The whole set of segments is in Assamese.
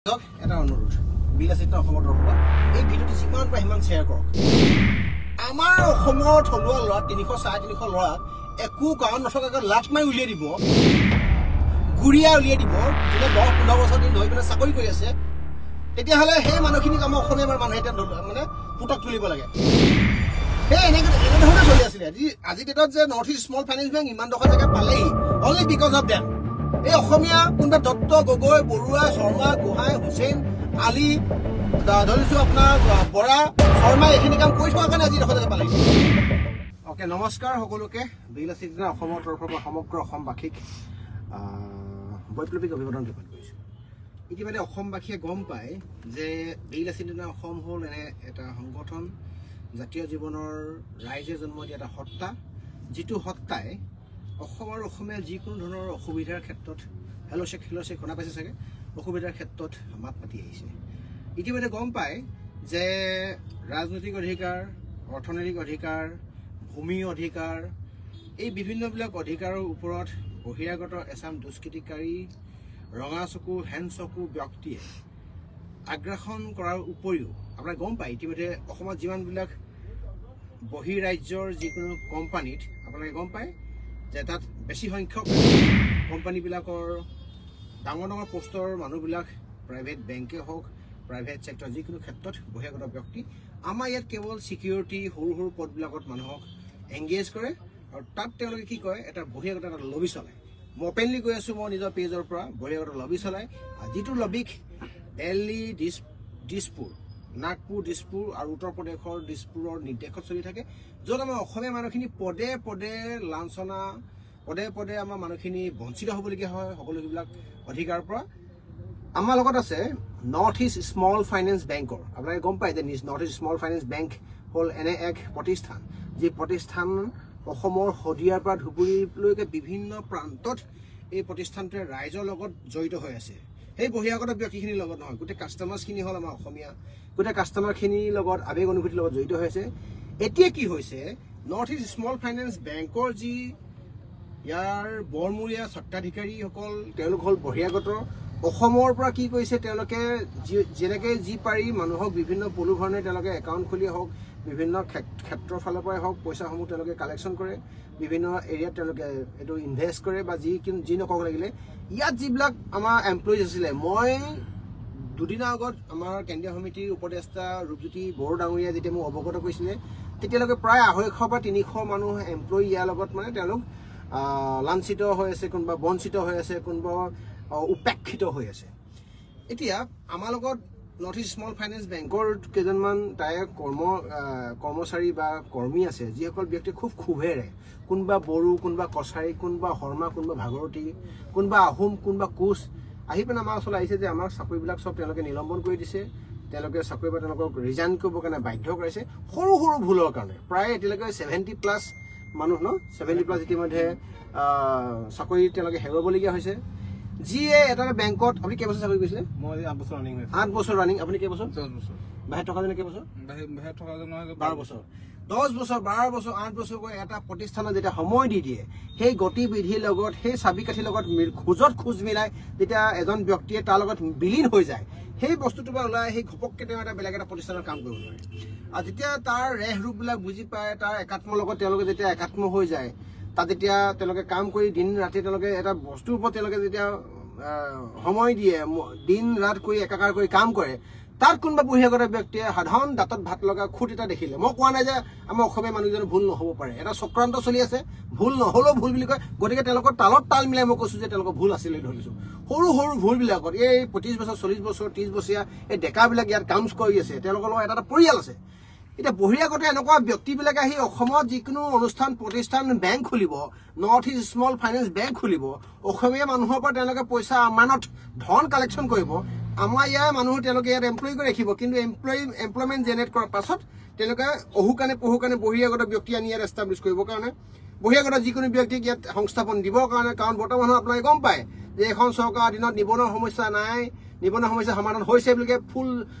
এটা অনুৰোধ বিলাসিতা অসমৰ তৰফৰ পৰা এই ভিডিঅ'টো যিমান পাৰে সিমান শ্বেয়াৰ কৰক। আমাৰ অসমৰ থলুৱা ল'ৰা 300 350 ল'ৰাক একো কাৰণ নথকাকৈ লাট মাৰি উলিয়াই দিব, গুৰিয়া উলিয়াই দিব, যোনে 10 15 বছৰ দিন ধৰি পেলাই চাকৰি কৰি আছে। তেতিয়াহ'লে সেই মানুহখিনিক আমাৰ অসমীয়া মানুহে এতিয়া মানে পুতক তুলিব লাগে। সেই এনেকৈ এনেধৰণে চলি আছিলে। আজি ডেটত যে north east small finance bank ইমান ডোখৰ জেগা পালেহি অনলি because of them. এই অসমীয়া কোনোবা দত্ত, গগৈ, বৰুৱা, শৰ্মা, গোহাঁই, হুছেইন, আলি, ধৰিছোঁ আপোনাৰ বৰা, শৰ্মা, এইখিনি কাম কৰি থকাৰ কাৰণে আজি ডোখৰ জেগা পালেহি। অ'কে, নমস্কাৰ সকলোকে। বিলাসিতা অসমৰ তৰফৰ পৰা সমগ্ৰ অসমবাসীক বৈপ্লৱিক অভিবাদন জ্ঞাপন কৰিছোঁ। ইতিমধ্যে অসমবাসীয়ে গম পায় যে বিলাসিতা অসম হ'ল এনে এটা সংগঠন, জাতীয় জীৱনৰ ৰাইজে জন্ম দিয়া এটা সত্তা, যিটো সত্তাই অসম আৰু অসমীয়া যিকোনো ধৰণৰ অসুবিধাৰ ক্ষেত্ৰত হেল্ল' চেক হেল্ল' চেক শুনা পাইছে চাগে, অসুবিধাৰ ক্ষেত্ৰত মাত মাতি আহিছে। ইতিমধ্যে গম পায় যে ৰাজনৈতিক অধিকাৰ, অৰ্থনৈতিক অধিকাৰ, ভূমি অধিকাৰ, এই বিভিন্নবিলাক অধিকাৰৰ ওপৰত বহিৰাগত এচাম দুষ্কৃতিকাৰী ৰঙা চকু হেন চকু ব্যক্তিয়ে আগ্ৰাসন কৰাৰ উপৰিও আপোনাক গম পায় ইতিমধ্যে অসমত যিমানবিলাক বহিৰাজ্যৰ যিকোনো কোম্পানীত আপোনালোকে গম পায় যে তাত বেছি সংখ্যক কোম্পানীবিলাকৰ ডাঙৰ ডাঙৰ পোষ্টৰ মানুহবিলাক প্ৰাইভেট বেংকে হওক, প্ৰাইভেট ছেক্টৰ যিকোনো ক্ষেত্ৰত বহিৰাগত ব্যক্তি। আমাৰ ইয়াত কেৱল ছিকিউৰিটি সৰু সৰু পদবিলাকত মানুহক এংগেজ কৰে আৰু তাত তেওঁলোকে কি কয়, এটা বহিৰাগত এটা লবি চলায়। মই অপেনলি কৈ আছোঁ, মই নিজৰ পেজৰ পৰা বহিৰাগত লবি চলায়, যিটো লবিক দিল্লী, দিছপুৰ, নাগপুৰ, দিছপুৰ আৰু উত্তৰ প্ৰদেশৰ দিছপুৰৰ নিৰ্দেশত চলি থাকে, য'ত আমাৰ অসমীয়া মানুহখিনি পদে পদে লাঞ্ছনা, পদে পদে আমাৰ মানুহখিনি বঞ্চিত হ'বলগীয়া হয় সকলোবিলাক অধিকাৰৰ পৰা। আমাৰ লগত আছে নৰ্থ ইষ্ট স্মল ফাইনেন্স বেংকৰ। আপোনালোকে গম পায় যে north east small finance bank হ'ল এনে এক প্ৰতিষ্ঠান, যি প্ৰতিষ্ঠান অসমৰ শদিয়াৰ পৰা ধুবুৰীলৈকে বিভিন্ন প্ৰান্তত এই প্ৰতিষ্ঠানটোৱে ৰাইজৰ লগত জড়িত হৈ আছে। সেই বহিৰাগত ব্যক্তিখিনিৰ লগত নহয়, গোটেই কাষ্টমাৰ্ছখিনি হ'ল আমাৰ অসমীয়া, গোটেই কাষ্টমাৰখিনিৰ লগত আৱেগ অনুভূতিৰ লগত জড়িত হৈ আছে। এতিয়া কি হৈছে, নৰ্থ ইষ্ট স্মল ফাইনেন্স বেংকৰ যি ইয়াৰ বৰমূৰীয়া স্বত্বাধিকাৰীসকল, তেওঁলোক হ'ল বহিৰাগত। অসমৰ পৰা কি কৰিছে তেওঁলোকে, যেনেকৈ যি পাৰি মানুহক বিভিন্ন প্ৰলোভনে তেওঁলোকে একাউণ্ট খুলিয়ে হওক, বিভিন্ন ক্ষেত্ৰৰ ফালৰ পৰাই হওক, পইচাসমূহ তেওঁলোকে কালেকশ্যন কৰে, বিভিন্ন এৰিয়াত তেওঁলোকে এইটো ইনভেষ্ট কৰে বা যি নকৰক লাগিলে। ইয়াত যিবিলাক আমাৰ এমপ্লয়িজ আছিলে, মই দুদিনৰ আগত আমাৰ কেন্দ্ৰীয় সমিতিৰ উপদেষ্টা ৰূপজ্যোতি বড়ো ডাঙৰীয়াই যেতিয়া মোক অৱগত কৰিছিলে, তেতিয়ালৈকে প্ৰায় 250 পৰা 300 মানুহ এমপ্লয়ি ইয়াৰ লগত মানে তেওঁলোক লাঞ্ছিত হৈ আছে, কোনোবা বঞ্চিত হৈ আছে, কোনোবা উপেক্ষিত হৈ আছে। এতিয়া আমাৰ লগত নৰ্থ ইষ্ট স্মল ফাইনেন্স বেংকৰ কেইজনমান তাৰে কৰ্মচাৰী বা কৰ্মী আছে, যিসকল ব্যক্তি খুব ক্ষোভেৰে, কোনোবা বড়ো, কোনোবা কছাৰী, কোনোবা শৰ্মা, কোনোবা ভাগৱতী, কোনোবা আহোম, কোনোবা কোচ আহি পেলাই আমাৰ ওচৰলৈ আহিছে যে আমাৰ চাকৰিবিলাক চব তেওঁলোকে নিলম্বন কৰি দিছে, তেওঁলোকে চাকৰিৰ পৰা তেওঁলোকক ৰিজাইন কৰিবৰ কাৰণে বাধ্য কৰাইছে সৰু সৰু ভুলৰ কাৰণে। প্ৰায় এতিয়ালৈকে 70+ মানুহ ন 70+ ইতিমধ্যে চাকৰি তেওঁলোকে হেৰুৱাবলগীয়া হৈছে। যিয়ে এটা বেংকত, আপুনি কেইবছৰ চাকৰি কৰিছিলে? মই 8 বছৰ ৰানিং হৈ আছে। 8 বছৰ ৰানিং। আপুনি কেইবছৰ? 10 বছৰ। বাহিৰত থকাজনে কেইবছৰ? বাহিৰত থকাজনে 12 বছৰ। 10 বছৰ, 12 বছৰ, 8 বছৰকৈ এটা প্ৰতিষ্ঠানত যেতিয়া সময় দি দিয়ে, সেই গতিবিধিৰ লগত, সেই চাবিকাঠিৰ লগত খোজত খোজ মিলাই যেতিয়া এজন ব্যক্তিয়ে তাৰ লগত বিলীন হৈ যায়, সেই বস্তুটোৰ পৰা ওলাই সেই ঘপককৈ তেওঁ এটা বেলেগ এটা প্ৰতিষ্ঠানত কাম কৰিব নোৱাৰে। আৰু যেতিয়া তাৰ ৰেহ ৰূপবিলাক বুজি পায়, তাৰ একাত্মৰ লগত তেওঁলোকে যেতিয়া একাত্ম হৈ যায়, তাত যেতিয়া তেওঁলোকে কাম কৰি দিন ৰাতি তেওঁলোকে এটা বস্তুৰ ওপৰত তেওঁলোকে যেতিয়া সময় দিয়ে, দিন ৰাত কৰি একাকাৰ কৰি কাম কৰে, তাত কোনোবা বহিৰাগত ব্যক্তিয়ে সাধাৰণ দাঁতত ভাত লগা খুঁট এটা দেখিলে, মই কোৱা নাই যে আমাৰ অসমীয়া মানুহজনৰ ভুল নহ'ব পাৰে, এটা চক্ৰান্ত চলি আছে, ভুল নহ'লেও ভুল বুলি কয়, গতিকে তেওঁলোকৰ তালত তাল মিলাই মই কৈছোঁ যে তেওঁলোকৰ ভুল আছিলে ধৰিছোঁ। সৰু সৰু ভুলবিলাকত এই 25 বছৰ, 40 বছৰ, 30 বছৰীয়া এই ডেকাবিলাক ইয়াত কাম কৰি আছে, তেওঁলোকৰ লগত এটা এটা পৰিয়াল আছে। এতিয়া বহিৰাগত এনেকুৱা ব্যক্তিবিলাকে আহি অসমত যিকোনো অনুষ্ঠান প্ৰতিষ্ঠান বেংক খুলিব, north east small finance bank খুলিব, অসমীয়া মানুহৰ পৰা তেওঁলোকে পইচা আমানত ধন কালেকশ্যন কৰিব, আমাৰ ইয়াৰ মানুহ তেওঁলোকে ইয়াত এমপ্লয়ি কৰি ৰাখিব, কিন্তু এমপ্লয়মেণ্ট জেনেৰেট কৰাৰ পাছত তেওঁলোকে অহু কাৰণে পহু কাৰণে বহিৰাগত ব্যক্তি আনি ইয়াত এষ্টাব্লিছ কৰিবৰ কাৰণে, বহিৰাগত যিকোনো ব্যক্তিক ইয়াত সংস্থাপন দিবৰ কাৰণে। কাৰণ বৰ্তমান আপোনালোকে গম পায় যে এইখন চৰকাৰৰ দিনত নিবনুৱা সমস্যা নাই, নিবনুৱা সমস্যা সমাধান হৈছে বুলিকে ফুল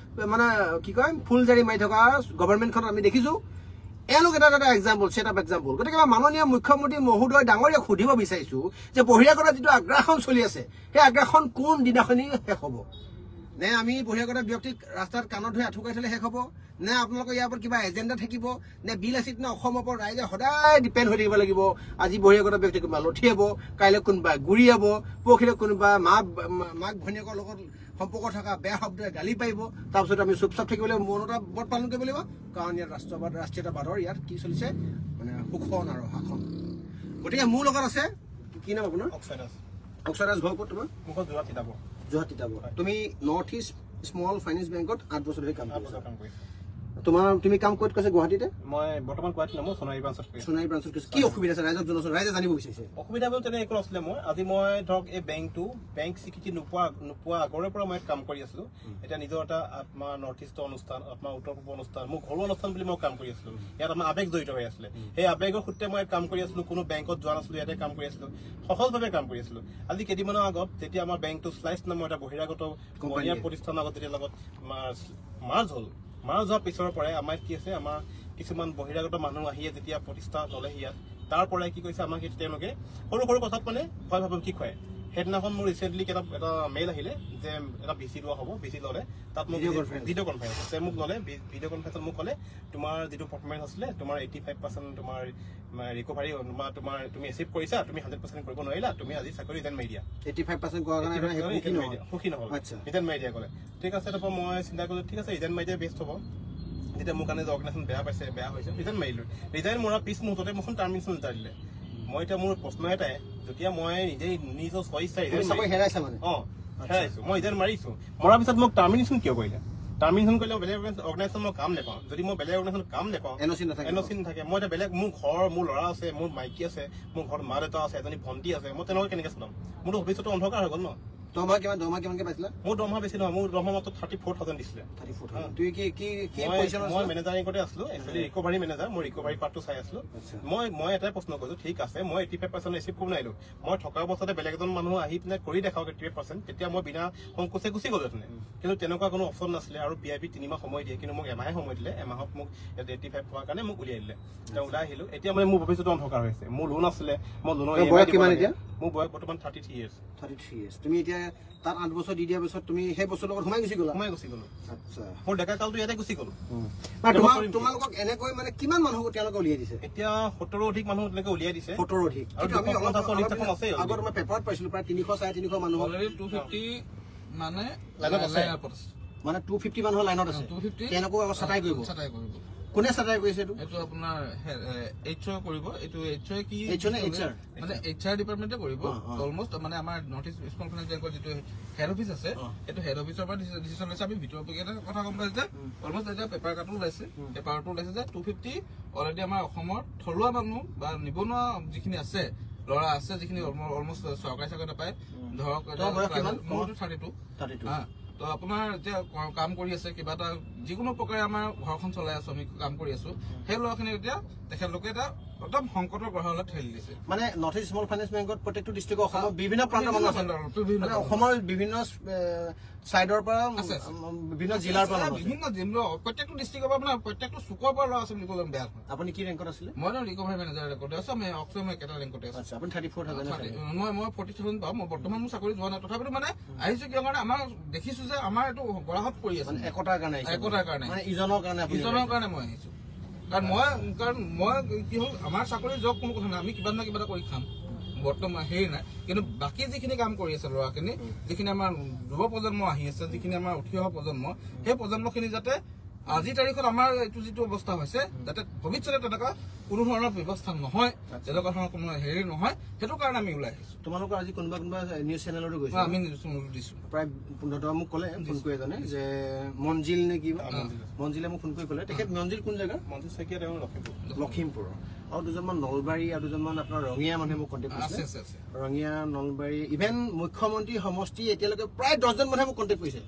মানে কি কয় ফুল জাৰি মাৰি থকা গভৰ্ণমেণ্টখনত আমি দেখিছোঁ। এওঁলোক এটা এটা এক্সাম্পল, ছেট আপ এক্সাম্পল। গতিকে মাননীয় মুখ্যমন্ত্ৰী মহোদয় ডাঙৰীয়াক সুধিব বিচাৰিছোঁ যে বহিৰাগত যিটো আগ্ৰাসন চলি আছে, সেই আগ্ৰাসন কোন দিনাখনি শেষ হ'ব? নে আমি বহিৰাগত ব্যক্তিক ৰাস্তাত কাণত ধৰি আঁঠু কাঢ়ি থ'লে শেষ হ'ব? নে আপোনালোকৰ ইয়াৰ ওপৰত কিবা এজেণ্ডা থাকিব? নে বিল লাচিত নে অসমৰ ওপৰত ৰাইজে সদায় ডিপেণ্ড হৈ থাকিব লাগিব? আজি বহিৰাগত ব্যক্তি কোনোবা লঠিয়াব, কাইলৈ কোনোবা গুৰিয়াব, পৰহিলৈ কোনোবা মাক ভনীয়েকৰ লগত সম্পৰ্ক থকা বেয়া শব্দৰে গালি পাৰিব, তাৰপিছত আমি চুপচাপ থাকিব লাগিব, মৌনতা ব্ৰত পালন কৰিব লাগিব। কাৰণ ইয়াত ৰাষ্ট্ৰবাদ, ৰাষ্ট্ৰীয়তাবাদৰ ইয়াত কি চলিছে, মানে শোষণ আৰু শাসন। গতিকে মোৰ লগত আছে, কি নাম আপোনাৰ? অক্ষয় দাস। অক্ষয় দাস, ঘৰ ক'ত তোমাৰ? মোৰ ঘৰ যোৰহাট তিতাবৰ। যোৰহাট তিতাবৰ। তুমি নৰ্থ ইষ্ট স্মল ফাইনেন্স বেংকত 8 বছৰ ধৰি কাম কৰিছা। কাম কৰিছোঁ। তুমি কাম ক'ত কৰিছা? গুৱাহাটীতে? মই বৰ্তমান গুৱাহাটীত নহয়, সোণাৰী ব্ৰাঞ্চত কৰিছোঁ। সোণাৰী ব্ৰাঞ্চত কৰিছা। কি অসুবিধা আছে ৰাইজক জনাচোন, ৰাইজে জানিব বিচাৰিছে। অসুবিধা বুলি তেনে একো নাছিলে। মই আজি মই ধৰক এই বেংকটো বেংক স্বীকৃতি নোপোৱা আগৰে পৰা মই কাম কৰি আছিলোঁ। এতিয়া নিজৰ এটা আত্মা নৰ্থ ইষ্টৰ অনুষ্ঠান, আত্মা উত্তৰ পূবৰ অনুষ্ঠান, মোৰ ঘৰুৱা অনুষ্ঠান বুলি মই কাম কৰি আছিলোঁ। ইয়াত আমাৰ আৱেগ জড়িত হৈ আছিলে, সেই আৱেগৰ সূত্ৰে মই কাম কৰি আছিলোঁ। কোনো বেংকত যোৱা নাছিলোঁ, ইয়াতে কাম কৰি আছিলোঁ, সহজভাৱে কাম কৰি আছিলোঁ। আজি কেইদিনমানৰ আগত যেতিয়া আমাৰ বেংকটো শ্লাইচ নামৰ এটা বহিৰাগত বনীয়া প্ৰতিষ্ঠানৰ আগত যেতিয়া লগত মাৰ্জ হ'ল, মাৰ্জ হোৱাৰ পিছৰ পৰাই আমাৰ কি আছে, আমাৰ কিছুমান বহিৰাগত মানুহ আহিয়ে যেতিয়া প্ৰতিষ্ঠা ল'লে ইয়াত, তাৰ পৰাই কি কৰিছে আমাক তেওঁলোকে সৰু সৰু কথাত মানে ভয় ভাবুকি খুৱায়। সেইদিনাখন মোৰ ৰিচেণ্টলি এটা মেইল আহিলে যে এটা ভিচি লোৱা হ'ব, ভিচি ল'লে তাত মোক ভিডিঅ' কনফাৰেঞ্চ আছে, মোক ল'লে ভিডিঅ' কনফাৰেঞ্চত মোক ক'লে তোমাৰ যিটো পাৰফৰ্মেঞ্চ আছিলে তোমাৰ 85% তোমাৰ ৰিকভাৰী, তোমাৰ তুমি এচিভ কৰিছা, তুমি 100% কৰিব নোৱাৰিলা, তুমি আজি চাকৰি ৰিটাৰ্ণ মাৰি দিয়া। 85% কৰাৰ কাৰণে সুখী নহ'ল, ৰিটাৰ্ণ মাৰি দিয়া ক'লে। ঠিক আছে, তাৰপৰা মই চিন্তা কৰিলোঁ ঠিক আছে ৰিটাৰ্ণ মাৰি দিয়া বেষ্ট হ'ব। যেতিয়া মোৰ কাৰণে অৰ্গেনাইজেশ্যন বেয়া পাইছে, বেয়া হৈছে, ৰিটাৰ্ণ মাৰিলোঁ। ৰিটাৰ্ণ মৰাৰ পিছ মুহূৰ্ততে মোৰখন টাৰ্মিনেশ্যন লেটাৰ দিলে। মই এতিয়া মোৰ প্ৰশ্ন এটাই, যেতিয়া মই নিজেই নিজৰ স্বইচ্ছা হেৰাইছা মানে হেৰাইছো, মই ৰিটাৰ্ণ মাৰিছো, মৰাৰ পিছত মোক টাৰ্মিনেশ্যন কিয় কৰিলে? টাৰ্মিনেশ্যন কৰিলে বেলেগ অৰ্গেনাইজেশ্যন মই কাম নাপাওঁ। যদি মই বেলেগ অৰ্গেনাইজেশ্যন কাম নাপাওঁ, এন অ' চি নাথাকে, মই এতিয়া বেলেগ, মোৰ ঘৰ, মোৰ ল'ৰা আছে, মোৰ মাইকী আছে, মোৰ ঘৰত মা দেউতা আছে, এজনী ভণ্টি আছে, মই তেনেকৈ কেনেকৈ চলাম? মোৰতো ভৱিষ্যতটো অন্ধকাৰ হৈ গ'ল ন। দৰমহা কিমানকে পাইছিলা? মোৰ দৰমহা বেছি নহয়, মোৰ দৰমহা মাত্ৰ 34,000 দিছিলে। 34,000। তুমি কি কি কি পজিশ্যনত? মই মেনেজাৰ ৰেংকতে আছিলো, একচুৱেলি ৰিকভাৰী মেনেজাৰ, মই ৰিকভাৰী পাৰ্টটো চাই আছিলো। মই এটাই প্ৰশ্ন কৰিছো, ঠিক আছে মই 85% ৰিচিভ কৰিব নোৱাৰিলো, মই থকা অৱস্থাতে বেলেগ এজন মানুহ আহি পিনে কৰি দেখাওক 85%, তেতিয়া মই বিনা সংকোচে গুচি গ'লোহেঁতেন। কিন্তু তেনেকুৱা কোনো অপশ্যন নাছিলে। আৰু পি আই বি 3 মাহ সময় দিয়ে, কিন্তু মোক এমাহে সময় দিলে। এমাহত মোক 85 হোৱাৰ কাৰণে মোক উলিয়াই দিলে। এতিয়া ওলাই আহিলো। এতিয়া মানে মোৰ ভৱিষ্যতটো অন্ধকাৰ হৈছে। মোৰ লোন আছিলে, মই লোনৰ বয়স কিমান এতিয়া? মোৰ বয়স বৰ্তমান 33 ইয়াৰ্ছ। 33 ইয়াৰ্ছ। তুমি এতিয়া তাত 8 বছৰ দি দিয়াৰ পিছত তুমি সেই বছৰৰ লগত সোমাই গুচি গ'লা? সোমাই গুচি গ'লো। আচ্ছা, মোৰ ডেকা কালটো ইয়াতে গুচি গ'লো। তোমালোকক এনেকৈ মানে কিমান মানুহক তেওঁলোকে উলিয়াই দিছে? এতিয়া 70 অধিক মানুহ তেওঁলোকে উলিয়াই দিছে। 70 অধিক। আৰু আমি অলপ আগত মই পেপাৰত পাইছিলো প্ৰায় 300 350 মানুহ অলৰেডি 250 মানে লাইনত আছে, মানে 250 মানুহ লাইনত আছে। তেওঁলোকক আকৌ ছাঁটাই কৰিব। কোনে ছাঁটাই কৰিছে এইটো? এইটো আপোনাৰ এইচ অ কৰিব। এইটো এইচ অ কি? এইচ অ নে এইচ আৰ? মানে এইচ আৰ ডিপাৰ্টমেণ্টে কৰিব। অলমষ্ট মানে আমাৰ নৰ্থ ইষ্ট স্মল ফাইনেন্স বেংকৰ যিটো হেড অফিচ আছে, সেইটো হেড অফিচৰ পৰা ডিচিশ্যন লৈছে। আমি ভিতৰৰ এটা কথা গম পাইছো যে অলমষ্ট এতিয়া পেপাৰ কাটো ওলাইছে, পেপাৰটো ওলাইছে যে 250 অলৰেডি আমাৰ অসমৰ থলুৱা মানুহ বা নিবনুৱা যিখিনি আছে, ল'ৰা আছে, যিখিনি অলমষ্ট চৰকাৰী চাকৰি নাপায়, ধৰক মোৰতো 32। তো আপোনাৰ এতিয়া কাম কৰি আছে, কিবা এটা যিকোনো প্ৰকাৰে আমাৰ ঘৰখন চলাই আছো, আমি কাম কৰি আছো, সেই ল'ৰাখিনি এতিয়া তেখেতলোকে এটা একদম সংকটৰ গঢ়লৈ ঠেলি দিছে। মানে নৰ্থ ইষ্ট স্মল ফাইনেন্স বেংকত প্ৰত্যেকটো ডিষ্ট্ৰিক্টৰ অসমৰ বিভিন্ন প্ৰান্তৰ মানুহ আছে, মানে অসমৰ বিভিন্ন চাইডৰ পৰা, বিভিন্ন জিলাৰ পৰা, বিভিন্ন জিলা, প্ৰত্যেকটো ডিষ্ট্ৰিক্টৰ পৰা, মানে প্ৰত্যেকটো চুকৰ পৰা ল'ৰা আছে বুলি ক'লে বেয়া নহয়। আপুনি কি ৰেংকত আছিলে? মই ৰিকভাৰী মেনেজাৰ ৰেংকতে আছো। আমি অক্সয় মই একেটা ৰেংকতে আছো। আচ্ছা, আপুনি 34,000? মই 40,000 পাওঁ। মই বৰ্তমান মোৰ চাকৰি যোৱা নাই, তথাপিতো মানে আহিছো কিয় কাৰণে আমাৰ দেখিছো যে আমাৰ এইটো গৰাহত পৰি আছে। একতাৰ কাৰণে, একতাৰ কাৰণে, মানে ইজনৰ কাৰণে, ইজনৰ কাৰণে মই আহিছো। কাৰণ মই কি হ'ল, আমাৰ চাকৰি জব কোনো কথা নাই, আমি কিবা না কিবা এটা কৰি খাম, বৰ্তমান হেৰি নাই। কিন্তু বাকী যিখিনি কাম কৰি আছে ল'ৰাখিনি, যিখিনি আমাৰ যুৱ প্ৰজন্ম আহি আছে, যিখিনি আমাৰ উঠি অহা প্ৰজন্ম, সেই প্ৰজন্মখিনি যাতে আজিৰ তাৰিখত আমাৰ এইটো যিটো অৱস্থা হৈছে, যাতে ভৱিষ্যতে তেনেকুৱা কোনো ধৰণৰ ব্যৱস্থা নহয়, তেনেকুৱা ধৰণৰ কোনো হেৰি নহয়, সেইটো কাৰণে আমি ওলাই আহিছো। তোমালোকৰ আজি কোনোবা কোনোবা নিউজ চেনেলতো গৈছে? আমি নিউজ চেনেলতো দিছো। প্ৰায় 15 মোক ক'লে ফোন কৰি এজনে যে মঞ্জিল নে কি, মঞ্জিলে মোক ফোন কৰি ক'লে। তেখেত মঞ্জিল কোন জেগা? মঞ্জিল শইকীয়া, তেওঁ লখিমপুৰ। লখিমপুৰৰ। আৰু দুজনমান নলবাৰী আৰু দুজনমান আপোনাৰ ৰঙিয়া মানুহে মোক কণ্টেক্ট কৰিছে। ৰঙিয়া, নলবাৰী, ইভেন মুখ্যমন্ত্ৰী সমষ্টি এতিয়ালৈকে প্ৰায় 10জন মানুহে মোক কণ্টেক্ট কৰিছে।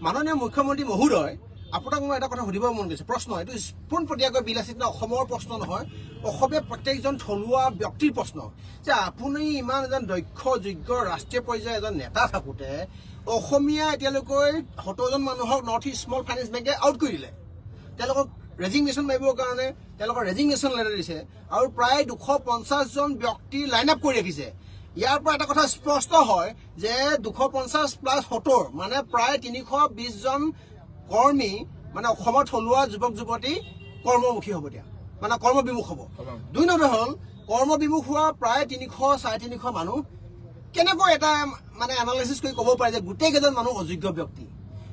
মাননীয় মুখ্যমন্ত্ৰী মহোদয়, আপোনাক মই এটা কথা সুধিব মন গৈছে, প্ৰশ্ন এইটো পোনপটীয়াকৈ বিলাসিত অসমৰ প্ৰশ্ন নহয়, অসমীয়া প্ৰত্যেকজন থলুৱা ব্যক্তিৰ প্ৰশ্ন যে আপুনি ইমান এজন দক্ষ যোগ্য ৰাষ্ট্ৰীয় পৰ্যায়ৰ এজন নেতা থাকোঁতে অসমীয়া এতিয়ালৈকে 70জন মানুহক নৰ্থ ইষ্ট স্মল ফাইনেন্স বেংকে আউট কৰি দিলে। তেওঁলোকক ৰেজিগনেশ্যন মাৰিবৰ কাৰণে তেওঁলোকৰ ৰেজিগনেশ্যন লেটাৰ দিছে আৰু প্ৰায় 250জন ব্যক্তি লাইন আপ কৰি ৰাখিছে। ইয়াৰ পৰা এটা কথা স্পষ্ট হয় যে 250 প্লাছ 70 মানে প্ৰায় 320 জন কৰ্মী মানে অসমৰ থলুৱা যুৱক যুৱতী কৰ্মমুখী হ'ব দিয়া, মানে কৰ্মবিমুখ হ'ব। দুই নম্বৰ হ'ল কৰ্মবিমুখ হোৱা প্ৰায় 300 350 মানুহ কেনেকৈ এটা মানে এনালাইচিছ কৰি ক'ব পাৰে যে গোটেইকেইজন মানুহ অযোগ্য ব্যক্তি।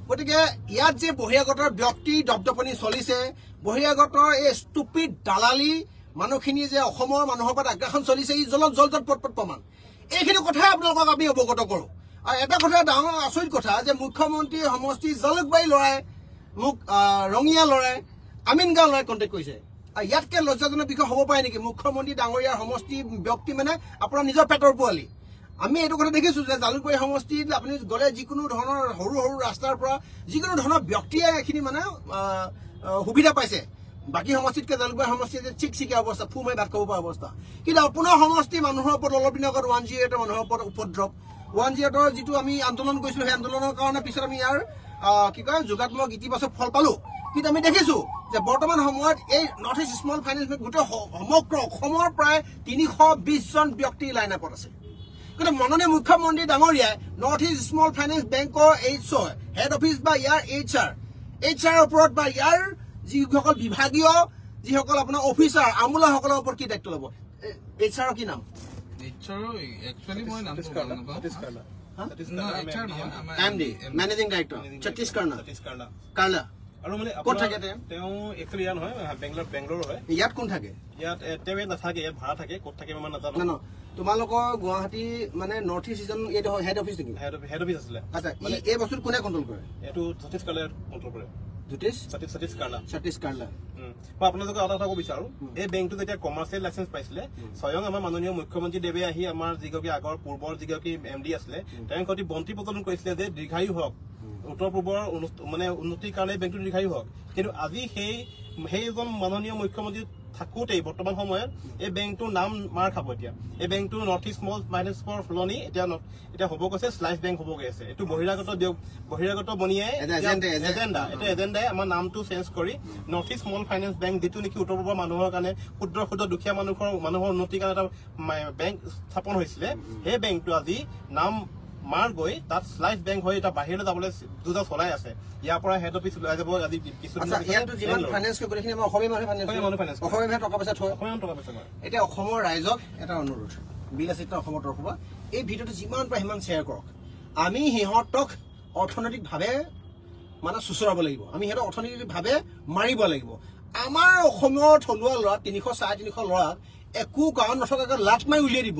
গতিকে ইয়াত যে বহিৰাগতৰ ব্যক্তি দপদপনি চলিছে, বহিৰাগতৰ এই ষ্টুপিড দালালি মানুহখিনি যে অসমৰ মানুহৰ ওপৰত আগ্ৰাসন চলিছে, ই জলত জল জল পট পট প্ৰমাণ। এইখিনি কথাই আপোনালোকক আমি অৱগত কৰোঁ। আৰু এটা কথা ডাঙৰ আচৰিত কথা যে মুখ্যমন্ত্ৰী সমষ্টি জালুকবাৰী ল'ৰাই মোক, ৰঙিয়া ল'ৰাই, আমিনগাঁও ল'ৰাই কণ্টেক্ট কৰিছে। আৰু ইয়াতকৈ লজ্জাজনক বিষয় হ'ব পাৰে নেকি? মুখ্যমন্ত্ৰী ডাঙৰীয়াৰ সমষ্টি ব্যক্তি মানে আপোনাৰ নিজৰ পেটৰ পোৱালি। আমি এইটো কথা দেখিছোঁ যে জালুকবাৰী সমষ্টিত আপুনি গ'লে যিকোনো ধৰণৰ সৰু সৰু ৰাস্তাৰ পৰা যিকোনো ধৰণৰ ব্যক্তিয়ে এইখিনি মানে সুবিধা পাইছে। বাকী সমষ্টিতকৈ জালুকবাৰী সমষ্টিত চিকচিকীয়া অৱস্থা, ফু মাৰি ভাত খাব পৰা অৱস্থা। কিন্তু আপোনাৰ সমষ্টি মানুহৰ ওপৰত অলপ দিনৰ আগত 108 মানুহৰ ওপৰত উপদ্ৰৱ, 108ৰ যিটো আমি আন্দোলন কৰিছিলোঁ, সেই আন্দোলনৰ কাৰণে পিছত আমি ইয়াৰ কি কয় যোগাত্মক ইতিবাচক ফল পালোঁ। কিন্তু আমি দেখিছোঁ যে বৰ্তমান সময়ত এই north east small finance bank গোটেই সমগ্ৰ অসমৰ প্ৰায় 320 জন ব্যক্তি লাইন আপত আছে। কিন্তু মাননীয় মুখ্যমন্ত্ৰী ডাঙৰীয়াই নৰ্থ ইষ্ট স্মল ফাইনেন্স বেংকৰ হেড অফিচ বা ইয়াৰ এইচ আৰৰ ওপৰত বা ইয়াৰ যিসকল বিভাগীয় যিসকল আপোনাৰ অফিচাৰ আমোলাসকলৰ ওপৰত কি দায়িত্ব ল'ব? এইচ আৰৰ কি নাম? মেনেজিং ডাইৰেক্টৰ ছত্তীশ কাৰ্লা। আৰু মানে ক'ত থাকে তেওঁ? তেওঁ একচুৱেলি ইয়াত নহয়, বেংগলোৰ হয়। ইয়াত কোন থাকে? ইয়াত তেওঁ ইয়াত নাথাকে, ইয়াত ভাড়া থাকে। ক'ত থাকে মই নাজানো। তোমালোকৰ গুৱাহাটী মানে নৰ্থ ইষ্ট ৰিজন এইটো হেড অফিচ নেকি? হেড অফিচ আছিলে। আচ্ছা, এই বস্তুটো কোনে কণ্ট্ৰল কৰে? এইটো ছত্তীশ কাৰ্লাই কণ্ট্ৰল কৰে। ছত্তীশ কাৰ্লা। মই আপোনালোকক এটা কথা ক'ব বিচাৰো, এই বেংকটো যেতিয়া কমাৰ্চিয়েল লাইচেঞ্চ পাইছিলে, স্বয়ং আমাৰ মাননীয় মুখ্যমন্ত্ৰী দেৱে আহি আমাৰ যিগৰাকী আগৰ পূৰ্বৰ যিগৰাকী এম ডি আছিলে, তেওঁ সৈতে বন্তি প্ৰজ্বলন কৰিছিলে যে দীৰ্ঘায়ু হওক, উত্তৰ পূবৰ মানে উন্নতিৰ কাৰণে বেংকটো দীৰ্ঘায়ু হওক। কিন্তু আজি সেইজন মাননীয় মুখ্যমন্ত্ৰী থাকোঁতেই বৰ্তমান সময়ত এই বেংকটোৰ নাম মাৰ খাব। এতিয়া এই বেংকটো নৰ্থ ইষ্ট স্মল ফাইনেন্সৰ সলনি এতিয়া হ'ব গৈছে শ্লাইচ বেংক হ'ব গৈ আছে। এইটো বহিৰাগত বনিয়াই এজেণ্ডা, এইটো এজেণ্ডাই আমাৰ নামটো চেঞ্জ কৰি north east small finance bank, যিটো নেকি উত্তৰ পূবৰ মানুহৰ কাৰণে ক্ষুদ্ৰ ক্ষুদ্ৰ দুখীয়া মানুহৰ উন্নতিৰ কাৰণে এটা বেংক স্থাপন হৈছিলে, সেই বেংকটো আজি নাম মাৰ গৈ তাত শ্লাইচ বেংক হৈ এটা বাহিৰলৈ যাবলৈ যুঁজা চলাই আছে। ইয়াৰ পৰা হেড অফিচ ওলাই যাব আজি কিছু। এতিয়া অসমৰ ৰাইজক এটা অনুৰোধ, বিলাসিত অসমৰ তৰফৰ পৰা এই ভিডিঅ'টো যিমান পাৰে সিমান শ্বেয়াৰ কৰক। আমি সিহঁতক অৰ্থনৈতিকভাৱে মানে চুচৰাব লাগিব, আমি সিহঁতক অৰ্থনৈতিকভাৱে মাৰিব লাগিব। আমাৰ অসমৰ থলুৱা ল'ৰা 300 350 ল'ৰাক একো কাৰণ নথকাকৈ লাট মাৰি উলিয়াই দিব,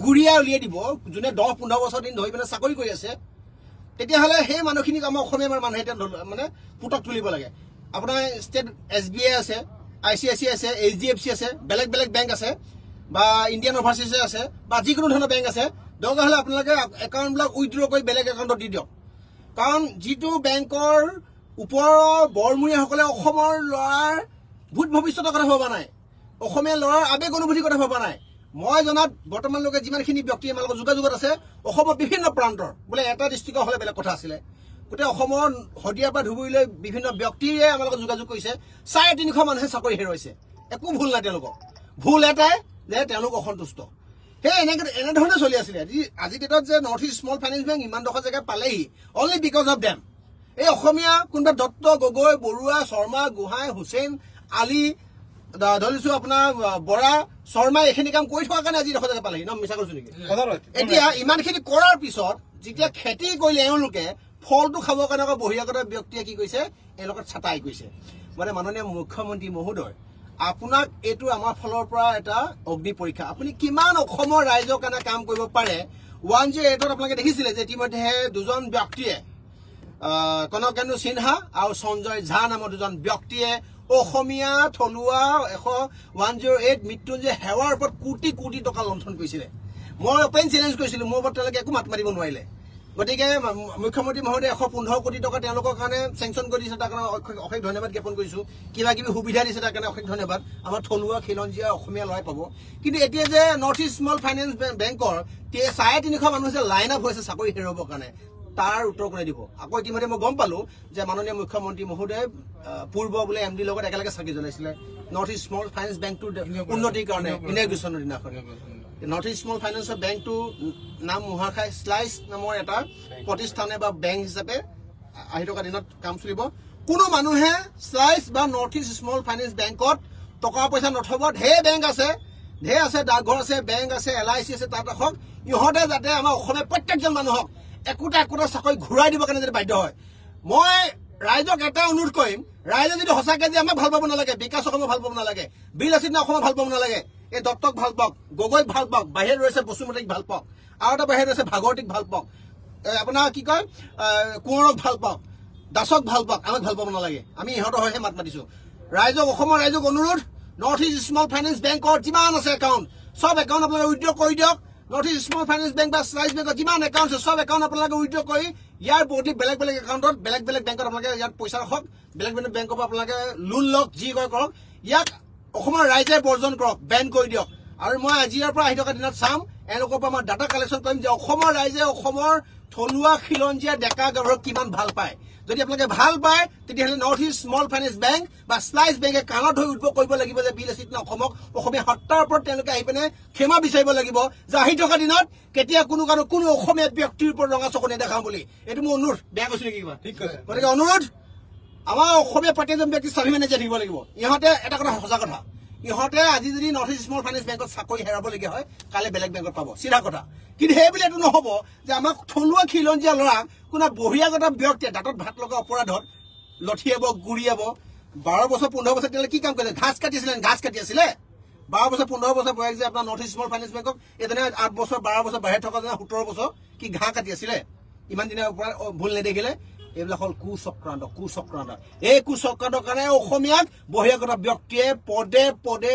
গুৰিয়াই উলিয়াই দিব, যোনে 10-15 বছৰ দিন ধৰি মানে চাকৰি কৰি আছে। তেতিয়াহ'লে সেই মানুহখিনিক আমাৰ অসমীয়া মানুহে এতিয়া মানে পুতক তুলিব লাগে। আপোনাৰ ষ্টেট এছ বি আই আছে, I C I C আছে, এইচ ডি এফ চি আছে, বেলেগ বেলেগ বেংক আছে, বা ইণ্ডিয়ান অভাৰচিজ আছে, বা যিকোনো ধৰণৰ বেংক আছে। দৰকাৰ হ'লে আপোনালোকে একাউণ্টবিলাক উইড্ৰ কৰি বেলেগ একাউণ্টত দি দিয়ক। কাৰণ যিটো বেংকৰ ওপৰৰ বৰমূৰীয়াসকলে অসমৰ ল'ৰাৰ ভূত ভৱিষ্যতৰ কথা ভবা নাই, অসমীয়া ল'ৰাৰ আৱেগ অনুভূতিৰ কথা ভবা নাই। মই জনাত বৰ্তমানলৈকে যিমানখিনি ব্যক্তি আমাৰ লগত যোগাযোগত আছে, অসমৰ বিভিন্ন প্ৰান্তৰ, বোলে এটা ডিষ্ট্ৰিক্টৰ হ'লে বেলেগ কথা আছিলে, গোটেই অসমৰ শদিয়াৰ পৰা ধুবুৰীলৈ বিভিন্ন ব্যক্তিয়ে আমাৰ লগত যোগাযোগ কৰিছে। 350 মানুহে চাকৰি হেৰুৱাইছে। একো ভুল নাই তেওঁলোকৰ, ভুল এটাই যে তেওঁলোক অসন্তুষ্ট। সেই এনেধৰণে চলি আছিলে। আজি ডেটত যে north east small finance bank ইমান ডোখৰ জেগা পালেহি, অনলি because of them. এই অসমীয়া কোনোবা দত্ত, গগৈ, বৰুৱা, শৰ্মা, গোহাঁই, হুছেইন, আলী, ধৰিছো আপোনাৰ বৰা, শৰ্মা, এইখিনি কাম কৰি থকাৰ কাৰণে আজি ডোখৰ জেগা পালেহি। ন মিছা কৈছো নেকি? এতিয়া ইমানখিনি কৰাৰ পিছত যেতিয়া খেতি কৰিলে এওঁলোকে ফলটো খাবৰ কাৰণে আকৌ বহিৰাগত ব্যক্তিয়ে কি কৰিছে, এওঁলোকক ছাটাই কৰিছে। মানে মাননীয় মুখ্যমন্ত্ৰী মহোদয়, আপোনাক এইটো আমাৰ ফালৰ পৰা এটা অগ্নি পৰীক্ষা। আপুনি কিমান অসমৰ ৰাইজৰ কাৰণে কাম কৰিব পাৰে। 108ত আপোনালোকে দেখিছিলে যে ইতিমধ্যে দুজন ব্যক্তিয়ে, কনকেন্দু সিনহা আৰু সঞ্জয় ঝা নামৰ দুজন ব্যক্তিয়ে অসমীয়া থলুৱা 108 মৃত্যুঞ্জয় সেৱাৰ ওপৰত কোটি কোটি টকা লণ্ঠন কৰিছিলে। মই অপেন চেলেঞ্জ কৰিছিলো, মোৰ ওপৰত তেওঁলোকে একো মাত মাতিব নোৱাৰিলে। গতিকে মুখ্যমন্ত্ৰী মহোদয়ে 115 কোটি টকা তেওঁলোকৰ কাৰণে চেংচন কৰি দিছে, তাৰ কাৰণে অশেষ ধন্যবাদ জ্ঞাপন কৰিছো। কিবা কিবি সুবিধা দিছে, তাৰ কাৰণে অশেষ ধন্যবাদ। আমাৰ থলুৱা খিলঞ্জীয়া অসমীয়া ল'ৰাই পাব। কিন্তু এতিয়া যে নৰ্থ ইষ্ট স্মল ফাইনেন্স বেংকৰ 350 মানুহ যে লাইন আপ হৈছে চাকৰি হেৰুৱাবৰ কাৰণে, তাৰ উত্তৰ কোনে দিব? আকৌ ইতিমধ্যে মই গম পালো যে মাননীয় মুখ্যমন্ত্ৰী মহোদয়ে পূৰ্ব বোলে এম ডিৰ লগত একেলগে চাকি জ্বলাইছিলে নৰ্থ ইষ্ট স্মল ফাইনেন্স বেংকটোৰ উন্নতিৰ কাৰণে ইনাগ্ৰেশ্যনৰ দিনাখন। নৰ্থ ইষ্ট স্মল ফাইনেন্সৰ বেংকটো নাম মোহা খাই শ্লাইচ নামৰ এটা প্ৰতিষ্ঠানে বা বেংক হিচাপে আহি থকা দিনত কাম চলিব। কোনো মানুহে শ্লাইচ বা নৰ্থ ইষ্ট স্মল ফাইনেন্স বেংকত টকা পইচা নথব। ঢেৰ বেংক আছে, ঢেৰ আছে, ডাকঘৰ আছে, বেংক আছে, LIC আছে, তাত ৰাখক। ইহঁতে যাতে আমাৰ অসমীয়া প্ৰত্যেকজন মানুহক একোটা একোটা চাকৰি ঘূৰাই দিবৰ কাৰণে যাতে বাধ্য হয়। মই ৰাইজক এটা অনুৰোধ কৰিম, ৰাইজে যদি সঁচাকে যে আমাক ভাল পাব নালাগে, বিকাশ অসমক ভাল পাব নালাগে, বীৰ লাচিত অসমক ভাল পাব নালাগে, এই দত্তক ভাল পাওক, গগৈক ভাল পাওক, বাহিৰত ৰৈছে বসুমতাৰীক ভাল পাওক, আৰু এটা বাহিৰত ৰৈছে ভাগৱতীক ভাল পাওক, আপোনাৰ কি কয় কোঁৱৰক ভাল পাওক, দাসক ভাল পাওক, আমাক ভাল পাব নালাগে। আমি ইহঁতৰ হৈহে মাত মাতিছো। ৰাইজক, অসমৰ ৰাইজক অনুৰোধ, নৰ্থ ইষ্ট স্মল ফাইনেন্স বেংকৰ যিমান আছে একাউণ্ট, চব একাউণ্ট আপোনালোকে উইড্ৰ কৰি দিয়ক। North east small finance bank বা শ্লাইচ বেংকৰ যিমান একাউণ্ট আছে চব একাউণ্ট আপোনালোকে উইড্ৰ কৰি ইয়াৰ বদলি বেলেগ বেলেগ একাউণ্টত, বেলেগ বেলেগ বেংকত আপোনালোকে ইয়াত পইচা ৰাখক, বেলেগ বেলেগ বেংকৰ পৰা আপোনালোকে লোন লওক, যি কয় কৰক। ইয়াক অসমৰ ৰাইজে বৰ্জন কৰক, বেন কৰি দিয়ক। আৰু মই আজিৰ পৰা আহি থকা দিনত চাম, এওঁলোকৰ পৰা মই ডাটা কালেকশ্যন কৰিম যে অসমৰ ৰাইজে অসমৰ থলুৱা খিলঞ্জীয়া ডেকা গাভৰুক কিমান ভাল পায়। যদি আপোনালোকে ভাল পায় তেতিয়াহ'লে north east small finance bank বা শ্লাইচ বেংকে কাণত ধৰি উদ্যোগ কৰিব লাগিব যে বীৰ লাচিত অসমক, অসমীয়া সত্তাৰ ওপৰত তেওঁলোকে আহি পিনে ক্ষমা বিচাৰিব লাগিব যে আহি থকা দিনত কেতিয়া কোনো কাৰণত কোনো অসমীয়া ব্যক্তিৰ ওপৰত ৰঙা চকু নেদেখাওঁ বুলি। এইটো মোৰ অনুৰোধ। বেয়া কৈছো নেকি কিবা? গতিকে অনুৰোধ, আমাৰ অসমীয়া প্ৰত্যেকজন ব্যক্তি স্বাভিমানে জীয়াই থাকিব লাগিব। ইহঁতে এটা কথা সঁচা কথা, ইহঁতে আজি যদি নৰ্থ ইষ্ট স্মল ফাইনেন্স বেংকত চাকৰি হেৰাবলগীয়া হয়, কাইলৈ বেলেগ বেংকত পাব, চিধা কথা। কিন্তু সেইবুলি এইটো নহ'ব যে আমাক থলুৱা খিলঞ্জীয়া ল'ৰাক কোনো বহিৰাগত ব্যক্তিয়ে দাঁতত ভাত লগা অপৰাধত লঠিয়াব, গুৰিয়াব। 12 বছৰ 15 বছৰ তেওঁলোকে কি কাম কৰিলে? ঘাঁচ কাটিছিলে, ঘাঁচ কাটি আছিলে। 12 বছৰ 15 বছৰ বয়স যে আপোনাৰ নৰ্থ ইষ্ট স্মল ফাইনেন্স বেংকক এজনে 8 বছৰ 12 বছৰ বাহিৰত থকা জনে 17 বছৰ কি ঘাঁহ কাটি আছিলে? ইমান দিনৰ পৰা ভুল নেদেখিলে? এইবিলাক হ'ল কুচক্ৰান্ত, কুচক্ৰান্ত। এই কুচক্ৰান্তৰ কাৰণে অসমীয়াক বহিৰাগত ব্যক্তিয়ে পদে পদে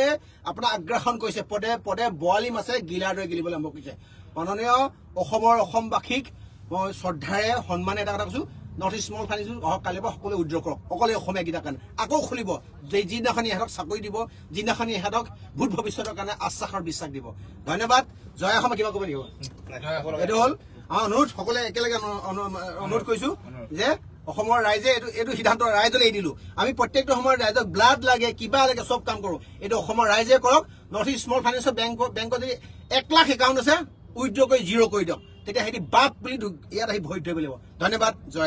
আপোনাৰ আগ্ৰাসন কৰিছে, পদে পদে বৰালি মাছে গিলাৰ দৰে গিলিবলৈ আৰম্ভ কৰিছে। মাননীয় অসমৰ অসমবাসীক মই শ্ৰদ্ধাৰে সন্মানে এটা কথা কৈছো, নৰ্থ ইষ্ট স্মল ফাইনেন্স অহা কালিৰ পৰা সকলোৱে উইড্ৰ কৰক, অকল এই অসমীয়াকেইটাৰ কাৰণে। আকৌ খুলিব যিদিনাখনি ইহঁতক চাকৰি দিব, যিদিনাখনি ইহঁতক ভূত ভৱিষ্যতৰ কাৰণে আশ্বাস আৰু বিশ্বাস দিব। ধন্যবাদ। জয় অসম। কিবা ক'ব লাগিব? এইটো হ'ল আমাৰ অনুৰোধ, সকলোৱে একেলগে অনুৰোধ কৰিছো যে অসমৰ ৰাইজে এইটো সিদ্ধান্ত ৰাইজলৈ এৰি দিলো। আমি প্ৰত্যেকটো সময়ত ৰাইজক ব্লাড লাগে, কিবা লাগে, চব কাম কৰো। এইটো অসমৰ ৰাইজে কৰক। নৰ্থ ইষ্ট স্মল ফাইনেন্সৰ বেংকত যদি 1 লাখ একাউণ্ট আছে, উইড্ৰ কৰি জিৰ' কৰি দিয়ক, তেতিয়া সিহঁতি বাপ বুলি ইয়াত আহি ভৰি ধৰিব লাগিব। ধন্যবাদ। জয়।